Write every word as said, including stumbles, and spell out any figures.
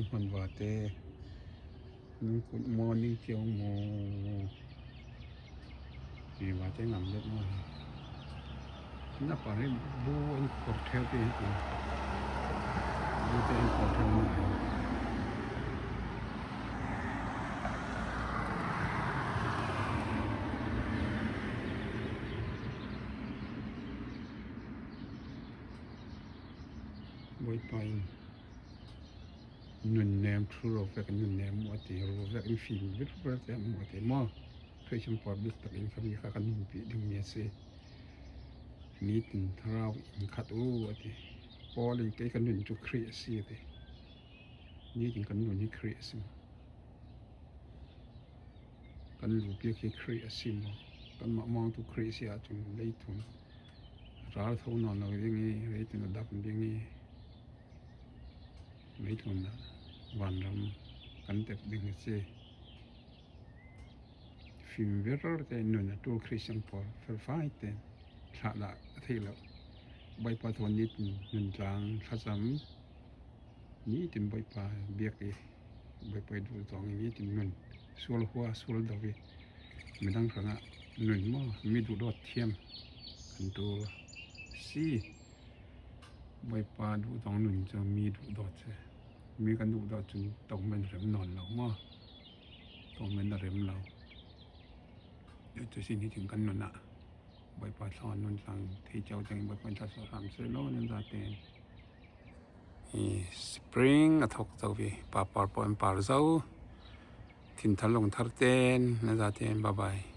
Hmanva te, nung kut morning chiang mo. Hi va te ngam let mo. Na pa ri bu an kor theu te hi. Bu te an kor theu mo. Boipa in nun nem thu ro vek, nun nem mo ti, ro vek in fim vek vek te mo ti mo. Christian public tak in kha mi kha kan nun pi ding mi si. Ni tin thlarau in khat u ti. Paul in kei ka nun chu Khrih si ti. Ni tin kan nun hi Khrih si. Kan lu piak hi Khrih a si mo. Kan ma mong tu Khrih si a chun lei tun. Ral tho non lo ding i, lei tun a dap ding i. Lei tun a van ram kan tep ding i si. Fim vek te nun a tul Christian Paul fel fai te. Thla la a thei lo. Boipa thaw ni tin nun tlang thla cham. Ni tin Boipa biak i. Boipa du tong ni tin nun. Suol hua, suol do i. Mi dang ranga nun mo, mi du dot thiam. Kan tu si. Boipa du tong nun chu mi du dot che. Mi kan du dot chun tong men rem non lo mo. Tong men a rem lo. Chu sin hi tin kan nun a. Boipa thaw nun tlang thei chau chang Boipa in thla so ram se lo nen za ten. I spring a thok zo vi, pa par po en par zo. Thin thar long thar ten, na za ten, bye bye.